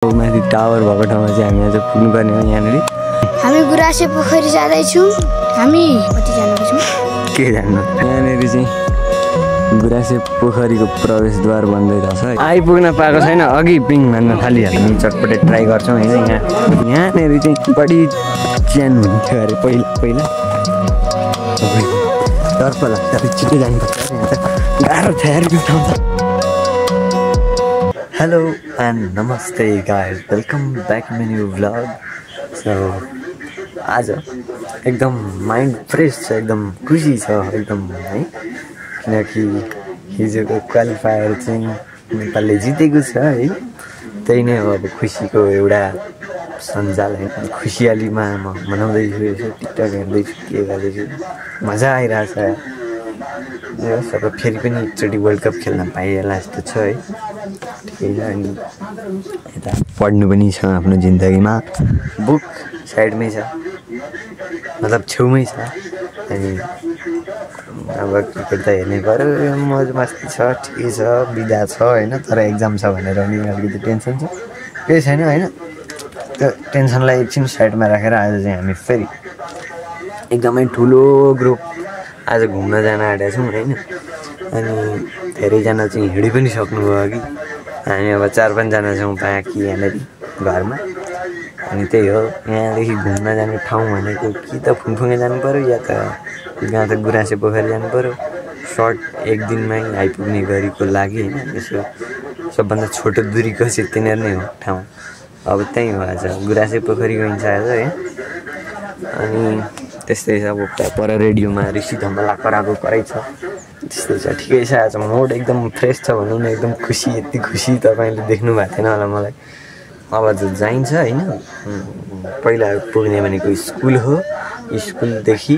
माथि टावर भएको ठाउँमा चाहिँ हामी आज पुग्नुपर्ने हो। यहाँनिर हामी गुराँसे पोखरी जाँदैछौँ। हामी कति जानु छौँ के जान्नु। यहाँनिर चाहिँ गुराँसे पोखरीको प्रवेशद्वार बन्दै रहेछ। आइपुग्न पाएको छैन, अघि पिङ भन्न थालिहाल्नु चटपटे ट्राई गर्छौँ होइन। यहाँनिर चाहिँ बढी च्यान हुन्थ्यो अरे पहिला डर लाग्छ, छिटो जानुपर्छ। यहाँ त गाह्रो छ यार यो ठाउँ त। हेलो एन्ड नमस्ते guys, welcome back my new vlog. So आज एकदम माइन्ड फ्रेस छ, एकदम खुसी छ एकदम है, किनकि हिजोको क्वालिफायर चाहिँ नेपालले जितेको छ है। त्यही नै हो अब खुसीको एउटा सञ्जाल है। खुसियालीमा म मनाउँदैछु, यसो टिकटक हेर्दैछु, के गर्दैछु, मजा आइरहेछ। अब फेरि पनि एकचोटि वर्ल्ड कप खेल्न पाइएला जस्तो छ है। ठिकै छ। अनि यता पढ्नु पनि छ आफ्नो जिन्दगीमा, बुक साइडमै छ, मतलब छेउमै छ। अनि अब क्रिकेट त हेर्नै पऱ्यो, मौज मस्ती छ, ठिकै छ, बिदा छ होइन। तर एक्जाम छ भनेर नि अलिकति टेन्सन छ, केही छैन होइन। त्यो टेन्सनलाई एकछिन साइडमा राखेर आज चाहिँ हामी फेरि एकदमै ठुलो ग्रुप आज घुम्न जान आँटेका छौँ होइन। अनि धेरैजना चाहिँ हिँडी पनि सक्नुभयो अघि। हामी अब 4-5 छौँ बाँकी यहाँनिर घरमा। अनि त्यही हो, यहाँदेखि घुम्न जाने ठाउँ भनेको कि त फुङफुङे जानु पऱ्यो या त यहाँ त गुराँसे पोखरी जानु पऱ्यो। सर्ट एक दिनमै आइपुग्ने गरीको लागि होइन। यसो सबभन्दा छोटो दुरीको चाहिँ तिनीहरू नै हो ठाउँ। अब त्यहीँ हो आज गुराँसे पोखरी गइन्छ आज है। अनि त्यस्तै छ। अब पर रेडियोमा ऋषि धमला कराएको कराइ छ, त्यस्तै छ, ठिकै छ। आज मोड एकदम फ्रेस छ भनौँ न, एकदम खुसी। यति खुसी तपाईँले देख्नु भएको थिएन होला मलाई। अब जाइन्छ होइन। पहिला पुग्ने भनेको स्कुल हो, स्कुलदेखि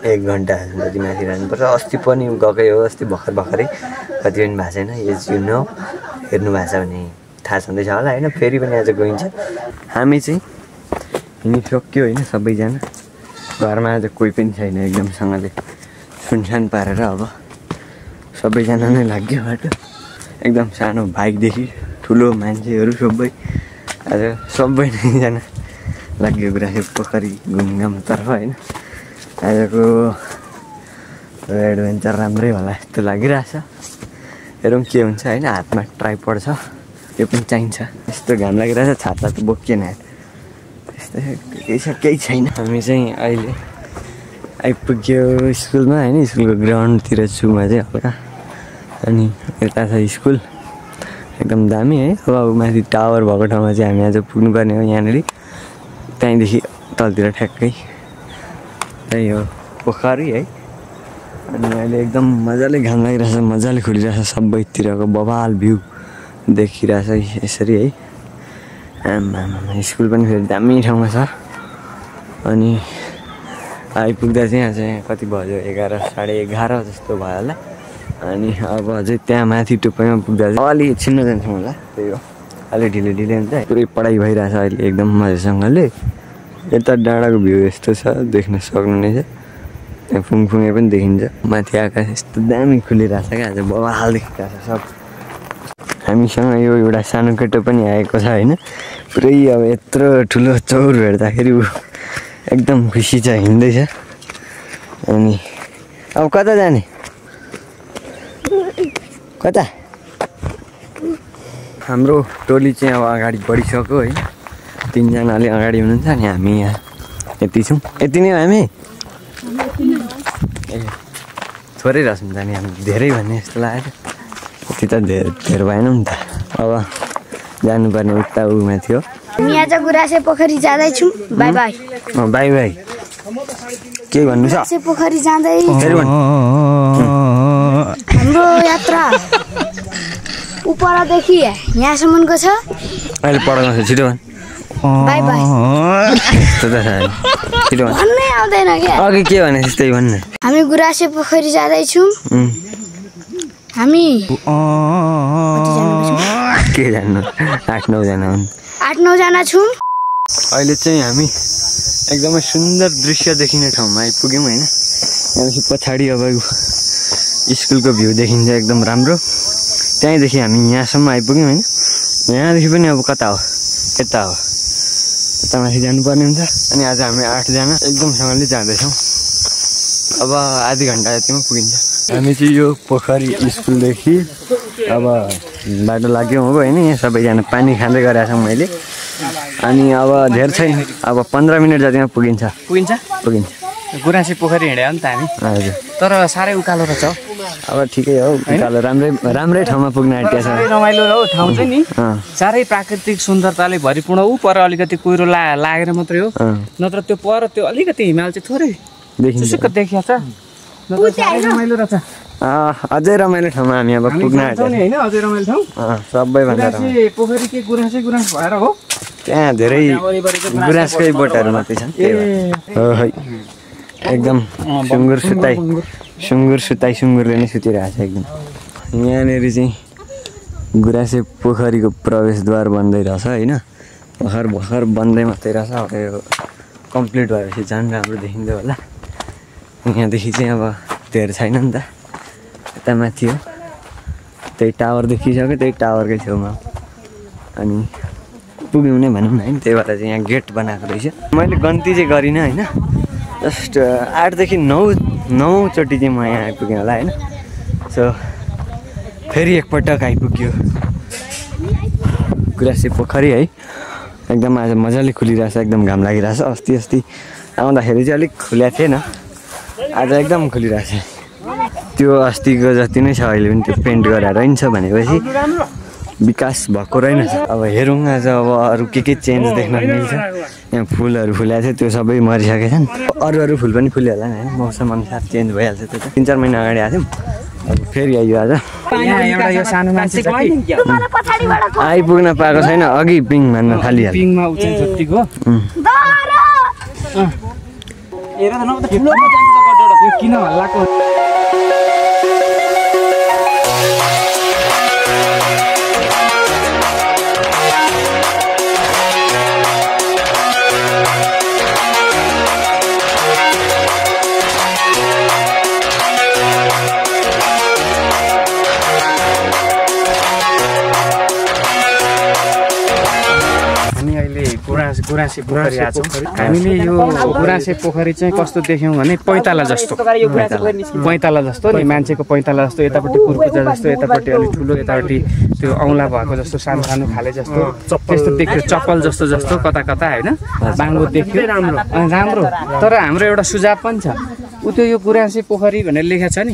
1 घन्टा जति माथि जानुपर्छ। अस्ति पनि गएकै हो, अस्ति भर्खरै, कति पनि भएको छैन। एज यु नो, हेर्नु भएको छ भने थाहा छँदैछ होला होइन। फेरि पनि आज गइन्छ। हामी चाहिँ हिँडिसक्यो होइन सबैजना। घरमा आज कोही पनि छैन, एकदमसँगले सुनसान पारेर अब सबैजना नै लाग्यो बाटो। एकदम सानो बाइकदेखि ठुलो मान्छेहरू सबै आज सबैजना लाग्यो गुराँसे पोखरी घुमघामतर्फ होइन। आजको एडभेन्चर राम्रै होला जस्तो लागिरहेछ। हेरौँ के हुन्छ होइन। हातमा ट्राइपड छ, यो पनि चाहिन्छ। यस्तो घाम लागिरहेछ, छाता त बोकिएन यार। त्यस्तै केही छैन। हामी चाहिँ अहिले आइपुग्यो स्कुलमा होइन। स्कुलको ग्राउन्डतिर छु म चाहिँ हल्का। अनि यता छ स्कुल, एकदम दामी है। अब माथि टावर भएको ठाउँमा चाहिँ हामी आज पुग्नुपर्ने हो। यहाँनिर त्यहीँदेखि तलतिर ठ्याक्कै त्यही हो पोखरी है। अनि अहिले एकदम मजाले घाम लागिरहेछ, मजाले खुलिरहेछ, सबैतिरको बवाल भ्यू देखिरहेछ यसरी है। आमा स्कुल पनि फेरि दामी ठाउँमा छ। अनि आइपुग्दा चाहिँ आज कति भयो, 11-11:30 जस्तो भयो होला। अनि अब अझै त्यहाँ माथि टुप्पामा पुग्दा चाहिँ अलि छिन्न जान्छौँ होला। त्यही हो, अलि ढिलो हुन्छ। पुरै पढाइ भइरहेछ अहिले एकदम मजासँगले। यता डाँडाको भ्यू यस्तो छ, देख्न सक्नुहुनेछ। त्यहाँ फुङफुङे पनि देखिन्छ। माथि आकाश यस्तो दामी खुलिरहेछ क्या, आज बवाल देखिरहेछ सब। हामीसँग यो एउटा सानो केटो पनि आएको छ होइन। पुरै अब यत्रो ठुलो चौर भेट्दाखेरि ऊ एकदम खुसी छ, हिँड्दैछ। अनि अब कता जाने, कता? हाम्रो टोली चाहिँ अब अगाडि बढिसक्यो है। 3जनाले अगाडि हुनुहुन्छ अनि हामी यहाँ यति छौँ। यति नै हो हामी। ए थोरै रहेछौँ जाने, हामी धेरै भन्ने जस्तो लाग्यो। यति त धेरै भएन नि त। अब जानुपर्ने उता उमा थियो। हामी आज गुराँसे पोखरी जाँदैछौँ। By by. By by. के भन्नु छ? गुराँसे पोखरी जाँदै हाम्रो यात्रा उपरदेखि यहाँसम्मको छ। अहिले पढाउनु छ, छिटो भन्। By by. छिटो भन्। भन्नै आउँदैन क्या। अघि के भने त्यस्तै भन्नु। हामी गुराँसे पोखरी जाँदैछौँ। हामी के जान्नु, 8-9 जना हुन्। 8-9 जना छौँ। अहिले चाहिँ हामी एकदमै सुन्दर दृश्य देखिने ठाउँमा आइपुग्यौँ होइन। यहाँदेखि पछाडि अब स्कुलको भ्यू देखिन्छ एकदम राम्रो। त्यहीँदेखि हामी यहाँसम्म आइपुग्यौँ होइन। यहाँदेखि पनि अब कता हो यता हो यता माथि जानुपर्ने हुन्छ अनि आज हामी 8 जना एकदमसँगले जाँदैछौँ अब आधी घन्टा जतिमा पुगिन्छ हामी चाहिँ यो पोखरी स्कुलदेखि अब बाटो लाग्यो हो होइन यहाँ सबैजना पानी खाँदै गरेका छौँ मैले अनि अब धेर छैन अब 15 मिनट जतिमा पुगिन्छ गुराँसे पोखरी हिँड्यो नि त हामी हजुर तर साह्रै उकालो रहेछ अब ठिकै हो उकालो राम्रै ठाउँमा पुग्न आँटेको छ रमाइलो हो ठाउँ चाहिँ नि साह्रै प्राकृतिक सुन्दरताले भरिपूर्ण ऊ पर अलिकति कुहिरो लागेर मात्रै हो नत्र त्यो पर त्यो अलिकति हिमाल चाहिँ थोरै सुसुक्क देखिया छ रमाइलो रहेछ अझै रमाइलो ठाउँमा हामी अब पुग्न आँटेको हैन अझै रमाइलो ठाउँ सबैभन्दा पोखरी के गुराँसे भएर हो त्यहाँ धेरै गुराँसकै बोटहरू मात्रै छन् हो है एकदम सुँगुरले नै सुतिरहेको छ एकदम यहाँनिर चाहिँ गुराँसे पोखरीको प्रवेशद्वार बन्दै रहेछ होइन भर्खर बन्दै मात्रै रहेछ अब यो कम्प्लिट भएपछि झन् राम्रो देखिँदै होला यहाँदेखि चाहिँ अब धेरै छैन नि त यता माथि हो त्यही टावर देखिसक्यो त्यही टावरकै छेउमा अनि पुग्यौँ नै भनौँ न होइन त्यही भएर चाहिँ यहाँ गेट बनाएको रहेछ मैले गन्ती चाहिँ गरिनँ होइन जस्ट 8 देखि 9 चोटि चाहिँ म यहाँ आइपुगेँ होला होइन सो फेरि एकपटक आइपुग्यो गुराँसे पोखरी है एकदम आज मजाले खुलिरहेछ एकदम घाम लागिरहेछ अस्ति आउँदाखेरि चाहिँ अलिक खुल्या थिएन आज एकदम खुलिरहेछ त्यो अस्तिको जति नै छ अहिले पनि त्यो पेन्ट गरेर रहन्छ भनेपछि विकास भएको रहेनछ अब हेरौँ आज अब अरू के चेन्ज देख्न मिल्छ यहाँ फुलहरू फुलेको थियो त्यो सबै मरिसकेछन् अरू फुल पनि फुल्यो होला नि होइन मौसम अनुसार चेन्ज भइहाल्छ त्यो त 3-4 महिना अगाडि आएको थियौँ अब फेरि आइयो आज आइपुग्न पाएको छैन अघि पिङ भन्न थालिहाल्यो गुराँसे पोखरी आएको छौँ हामीले यो गुराँसे पोखरी चाहिँ कस्तो देख्यौँ भने पैताला जस्तो नि मान्छेको पैताला जस्तो यतापट्टि कुर्कुचा जस्तो यतापट्टि अलिक ठुलो यतापट्टि त्यो औँला भएको जस्तो सानो खाले जस्तो त्यस्तो देख्यो चप्पल जस्तो कता होइन बाङ्गो देख्यो राम्रो तर हाम्रो एउटा सुझाव पनि छ त्यो यो गुराँसे पोखरी भनेर लेखेको छ नि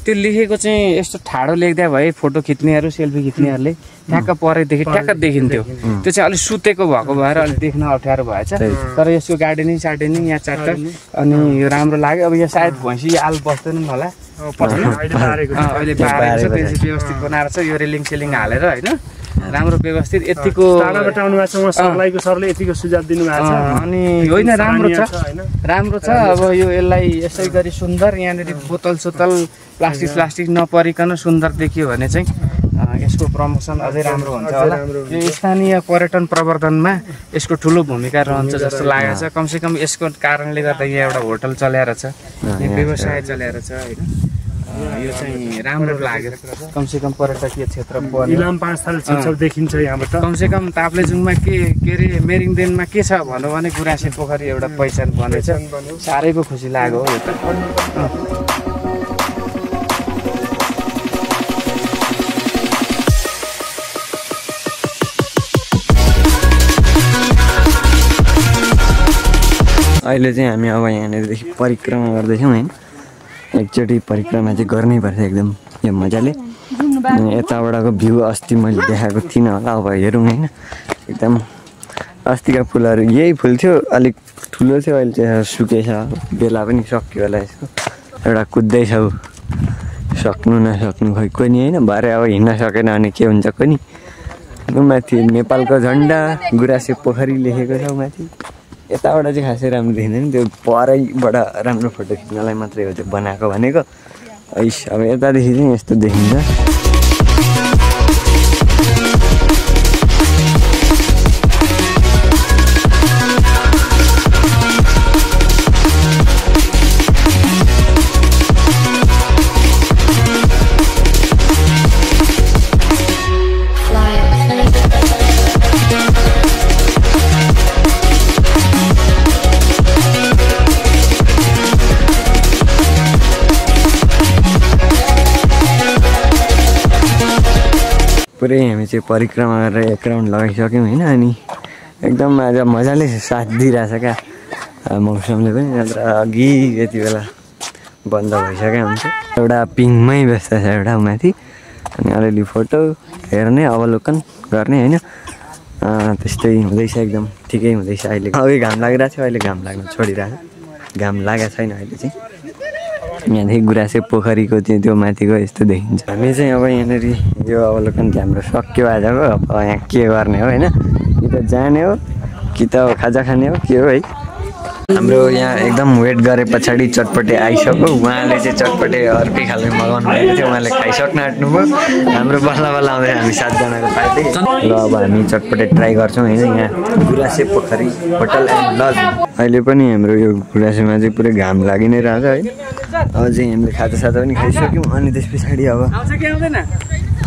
त्यो लेखेको चाहिँ यस्तो ठाडो लेख्दा भए फोटो खिच्नेहरू सेल्फी खिच्नेहरूले ठ्याक्क परेदेखि ठ्याक्क देखिन्थ्यो त्यो चाहिँ अलिक सुतेको भएको भएर अलिक देख्न अप्ठ्यारो भएछ तर यसको गार्डनिङ यहाँ चारटा अनि यो राम्रो लाग्यो अब यो सायद भैँसी आल बस्दैन होला अहिले बारेको छ त्यसरी व्यवस्थित बनाएर छ यो रेलिङ सेलिङ हालेर होइन राम्रो व्यवस्थित यतिको सरले यतिको सुझाव दिनुभएको छ अनि होइन राम्रो छ अब यो यसलाई यसै गरी सुन्दर यहाँनिर बोतल प्लास्टिक नपरिकन सुन्दर देखियो भने चाहिँ यसको प्रमोसन अझै राम्रो हुन्छ होला यो स्थानीय पर्यटन प्रवर्धनमा यसको ठुलो भूमिका रहन्छ जस्तो लागेको छ कमसेकम यसको कारणले गर्दा यहाँ एउटा होटल चलाएर छ व्यवसाय चलाएर छ होइन यो चाहिँ राम्रो लाग्यो कमसेकम पर्यटकीय क्षेत्र इलाम 5 साल छेउछाउ देखिन्छ यहाँबाट कमसेकम ताप्लेजुङमा के अरे मेरिङदेनमा के छ भन्नु भने गुराँसे पोखरी एउटा पहिचान बनेछ साह्रै पो खुसी लाग्यो हो यो त अहिले चाहिँ हामी अब यहाँनिरदेखि परिक्रमा गर्दैछौँ होइन एकचोटि परिक्रमा चाहिँ गर्नै पर्छ एकदम यो मजाले यताबाटको भ्यू अस्ति मैले देखाएको थिइनँ होला अब हेरौँ होइन एकदम अस्तिका फुलहरू यही फुल थियो अलिक ठुलो थियो अहिले चाहिँ सुकेछ बेला पनि सक्यो होला यसको एउटा कुद्दैछ सक्नु नसक्नु खोइ कोही होइन भरे अब हिँड्न सकेन भने के हुन्छ कोही माथि नेपालको झन्डा गुराँसे पोखरी लेखेको छ माथि यताबाट चाहिँ खासै राम्रो देखिँदैन त्यो परैबाट राम्रो फोटो खिच्नलाई मात्रै हो त्यो बनाएको भनेको अब यतादेखि चाहिँ यस्तो देखिन्छ Fly. पुरै हामी चाहिँ परिक्रमा गरेर एक राउन्ड लगाइसक्यौँ होइन। अनि एकदम आज मजाले साथ दिइरहेछ क्या मौसमले पनि, नत्र अघि यति बेला बन्द भइसक्यो हुन्छ। एउटा पिङमै व्यस्त छ एउटा माथि, अनि अलिअलि फोटो हेर्ने अवलोकन गर्ने होइन। त्यस्तै हुँदैछ, एकदम ठिकै हुँदैछ अहिले। अघि घाम लागिरहेको थियो, अहिले घाम लाग्न छोडिरहेको छ। घाम लागेको छैन अहिले चाहिँ। यहाँदेखि गुराँसे पोखरीको त्यो माथिको यस्तो देखिन्छ। हामी चाहिँ अब यहाँनिर यो अवलोकन हाम्रो सक्यो आजको। अब यहाँ के गर्ने हो होइन, कि त जाने हो कि त खाजा खाने हो के हो है। हाम्रो यहाँ एकदम वेट गरे पछाडि चटपटे आइसक्यो। उहाँले चाहिँ चटपटे अर्कै खालको मगाउनु भएको थियो, उहाँले खाइसक्न आँट्नुभयो। हाम्रो बल्ल बल्ल आउँदै हामी 7 जनाको पार्टी। ल अब हामी चटपटे ट्राई गर्छौँ होइन। यहाँ गुराँसे पोखरी होटल एन्ड लज। अहिले पनि हाम्रो यो गुराँसेमा चाहिँ पुरै घाम लागि नै रहेछ है। अब चाहिँ हामीले खाजासाजा पनि खाइसक्यौँ। अनि त्यस पछाडि अब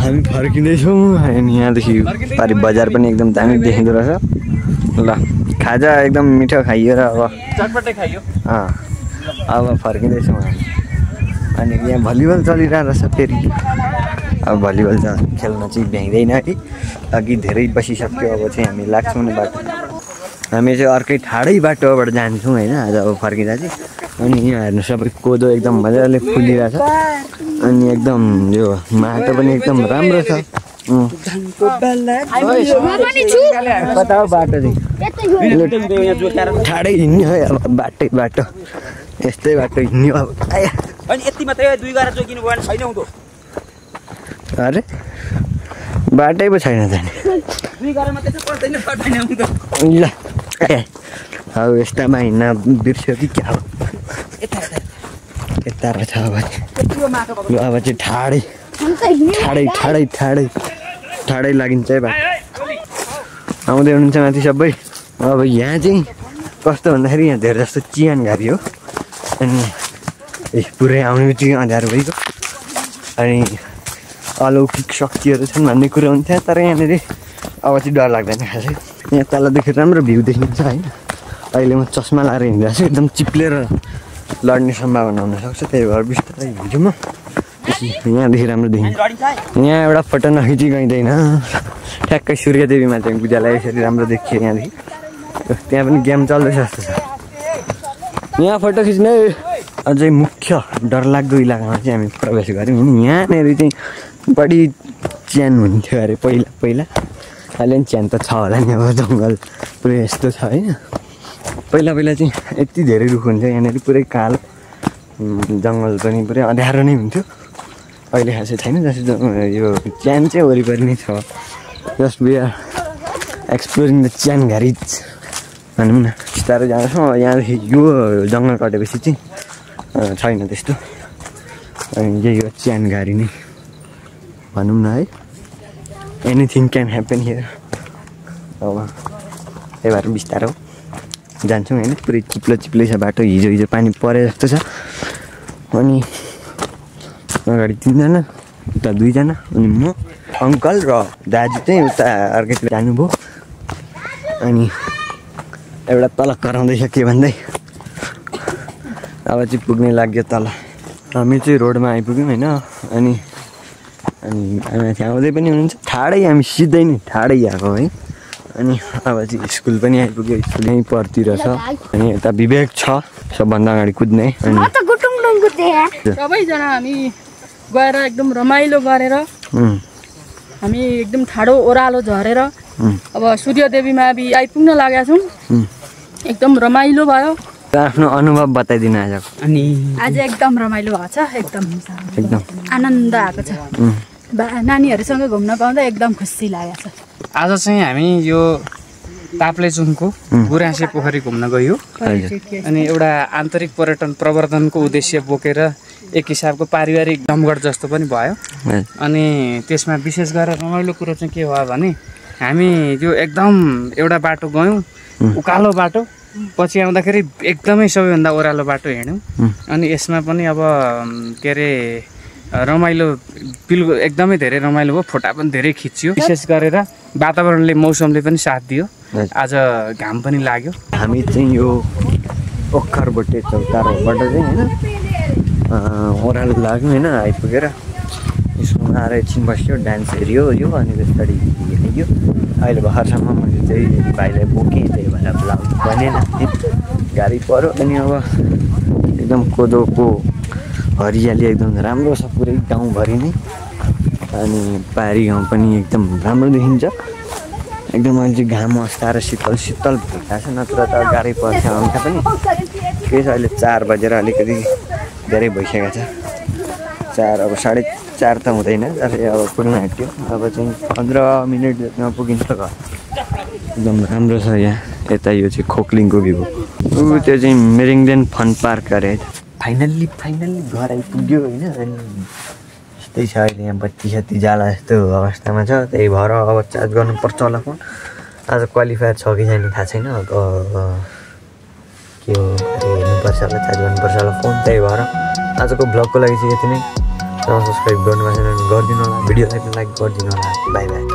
हामी फर्किँदैछौँ। अनि यहाँदेखि पारि बजार पनि एकदम दामी देखिँदो रहेछ। ल खाजा एकदम मिठो खाइयो र अब चटपटे खाइयो। अब फर्किँदैछौँ हामी। अनि यहाँ भलिबल चलिरहेको रहेछ फेरि। अब भलिबल खेल्न चाहिँ भ्याइँदैन है, अघि धेरै बसिसक्यो। अब चाहिँ हामी लाग्छौँ नि बाटो। हामी चाहिँ अर्कै ठाडै बाटोबाट जान्छौँ होइन आज अब फर्किँदा चाहिँ। अनि यहाँ हेर्नु सबै कोदो एकदम मजाले फुलिरहेछ। अनि एकदम यो माटो पनि एकदम राम्रो छ। कता हो बाटो चाहिँ ठाडै हिँड्ने है अब, बाटै बाटो यस्तै बाटो हिँड्ने अब। अनि यति मात्रै 2 गरेर जोगिनु भएन छैन हुँदो। अरे बाटै पो छैन जाने। 2 गरेर मात्रै चाहिँ पर्दैन पर्दैन हुँदो। ल हौ यस्तामा हिँड्न बिर्स्यो कि क्या हो। यता रहेछ अब। ल अब चाहिँ ठाडै ठाडै ठाडै ठाडै ठाडै लागिन्छ है बाटो। आउँदै हुनुहुन्छ माथि सबै। अब यहाँ चाहिँ कस्तो भन्दाखेरि यहाँ धेरै जस्तो चियान घारी हो। अनि पुरै आउने बित्तिकै अँध्यारो भइगयो। अनि अलौकिक शक्तिहरू छन् भन्ने कुरो हुन्थ्यो, तर यहाँनिर अब चाहिँ डर लाग्दैन खासै। यहाँ तलदेखि राम्रो भ्यू देखिन्छ होइन। अहिले म चस्मा लाएर हिँडिरहेको छु, एकदम चिप्लेर लड्ने सम्भावना हुनसक्छ, त्यही भएर बिस्तारै हिँड्छु म। यहाँदेखि राम्रो देखिन्छ। यहाँ एउटा फोटो नखिची गइँदैन। ठ्याक्कै सूर्यदेवी माथि पूजालाई यसरी राम्रो देखियो यहाँदेखि। त्यहाँ पनि गेम चल्दैछ जस्तो छ। यहाँ फोटो खिच्ने अझै मुख्य डरलाग्दो इलाकामा चाहिँ हामी प्रवेश गऱ्यौँ। यहाँनिर चाहिँ बढी च्यान हुन्थ्यो अरे पहिला। अहिले पनि च्यान त छ होला नि, अब जङ्गल पुरै यस्तो छ होइन। पहिला चाहिँ यति धेरै रुख हुन्थ्यो यहाँनिर, पुरै कालो जङ्गल पनि पुरै अँध्यारो नै हुन्थ्यो। अहिले खासै छैन, जस्तो यो च्यान चाहिँ वरिपरि नै छ। Just we are exploring the च्यान घारी भनौँ न। बिस्तारै जाँदैछौँ। यहाँदेखि यो जङ्गल कटेपछि चाहिँ छैन त्यस्तो। अनि यही हो च्यान घारी नै भनौँ न है। Anything can happen here. अब त्यही भएर बिस्तारो जान्छौँ होइन। पुरै चिप्लै छ बाटो। हिजो पानी परे जस्तो छ। अनि अगाडि 3 जना, उता 2 जना, अनि म, अङ्कल र दाजु चाहिँ उता अर्कैतिर जानुभयो। अनि एउटा तल कराउँदैछ के भन्दै। अब चाहिँ पुग्ने लाग्यो तल। हामी चाहिँ रोडमा आइपुग्यौँ होइन। अनि माथि आउँदै पनि हुनुहुन्छ। ठाडै हामी सिधै नै ठाडै आएको है। अनि अब चाहिँ स्कुल पनि आइपुग्यो। स्कुल यहीँ परतिर छ। अनि यता विवेक छ सबभन्दा अगाडि कुद्ने। अनि सबैजना हामी गएर एकदम रमाइलो गरेर हामी एकदम ठाडो ओह्रालो झरेर अब सूर्यदेवीमा आइपुग्न लागेका छौँ। एकदम रमाइलो भयो। आफ्नो अनुभव बताइदिनु आजको। अनि आज एकदम रमाइलो भएको छ। एकदम आनन्द आएको छ। नानीहरूसँग घुम्न पाउँदा एकदम खुसी लागेको छ। आज चाहिँ हामी यो ताप्लेजुङको गुराँसे पोखरी घुम्न गयो। अनि एउटा आन्तरिक पर्यटन प्रवर्धनको उद्देश्य बोकेर एक हिसाबको पारिवारिक जमघट जस्तो पनि भयो। अनि त्यसमा विशेष गरेर रमाइलो कुरो चाहिँ के भयो भने हामी यो एकदम एउटा बाटो गयौँ, उकालो बाटो। पछि आउँदाखेरि एकदमै सबैभन्दा ओह्रालो बाटो हिँड्यौँ। अनि यसमा पनि अब के अरे रमाइलो बिल्कुल एकदमै धेरै रमाइलो भयो। फोटा पनि धेरै खिच्यो। विशेष गरेर वातावरणले मौसमले पनि साथ दियो। आज घाम पनि लाग्यो। हामी चाहिँ यो ओखरबोटे चौतारोबाट चाहिँ होइन ओह्रालो लाग्यौँ होइन। आइपुगेर स्कुलमा आएर एकछिन बस्यो डान्स हेऱ्यो यो अनि त्यसपछि आइयो अहिले भर्खरसम्म मैले चाहिँ भाइलाई बोकेँ त्यही भएर ब्लाउज बनेन गाडी पऱ्यो अनि अब एकदम कोदोको हरियाली एकदम राम्रो छ पुरै गाउँभरि नै अनि पारी गाउँ पनि एकदम राम्रो देखिन्छ एकदम अहिले चाहिँ घाम अस्ताएर शीतल शीतल भइरहेको छ नत्र त गाह्रै पर्छ आउँछ पनि के छ अहिले 4 बजेर अलिकति धेरै भइसकेको छ 4 अब 4:30 त हुँदैन तर अब पुग्न आँट्यो अब चाहिँ 15 मिनट जतिमा पुगिन्छ घर एकदम राम्रो छ यहाँ यता यो चाहिँ खोक्लिङको भ्यू त्यो चाहिँ मेरिङडेन फन पार्क अरे फाइनल्ली घर आइपुग्यो होइन अनि यस्तै छ अहिले यहाँ बत्ती सत्ती जाला जस्तो अवस्थामा छ त्यही भएर अब चार्ज गर्नुपर्छ होला फोन आज क्वालिफायर छ कि छैन थाहा छैन अब के हो हेर्नुपर्छ होला चार्ज गर्नुपर्छ होला फोन त्यही भएर आजको भ्लगको लागि चाहिँ यति नै सब्सक्राइब गर्नुभएको छैन भने गरिदिनु होला भिडियोलाई पनि लाइक गरिदिनु होला बाई बाई